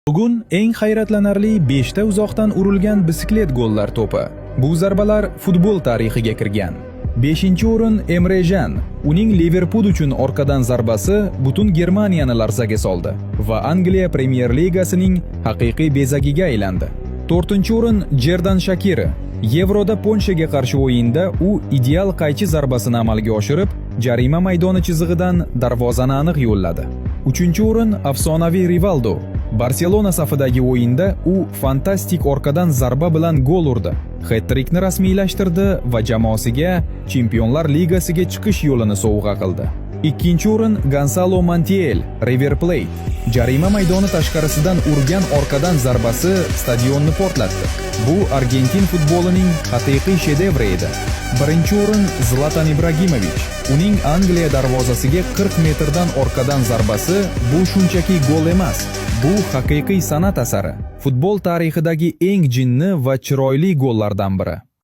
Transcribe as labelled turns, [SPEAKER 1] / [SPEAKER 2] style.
[SPEAKER 1] Bugun eng hayratlanarli 5 ta uzoqdan urilgan bisiklet gollar to'pi. Bu zarbalar futbol tarixiga kirgan. 5-o'rin Emre Can. Uning Liverpool uchun orqadan zarbasi butun Germaniyani larzaga soldi va Angliya Premier Ligasining haqiqiy bezagiga aylandi. 4-o'rin Jerdan Shakiri. Yevroda Polshaga qarshi o'yinda u ideal qaychi zarbasini amalga oshirib, jarima maydoni chizig'idan darvozani aniq yo'lladi. 3-o'rin afsonaviy Rivaldo. Barselona safidagi o'yinda u fantastik orqadan zarba bilan gol urdi. Het-trikni rasmiylashtirdi va jamoasiga Chempionlar Ligasiga chiqish yo'lini sovg'a qildi. Ikkinchi o'rin Gonsalo Montiel, River Plate. Jarima maydoni tashqarisidan urgan orqadan zarbasi stadionni portlatdi. Bu Argentin futbolining haqiqiy shedevri edi. Birinchi o'rin Zlatan Ibragimovich. Uning Angliya darvozasiga 40 metrdan orqadan zarbasi bu shunchaki gol emas. Bu haqiqiy san'at asari. Futbol tarixidagi eng jinni va chiroyli gollardan biri.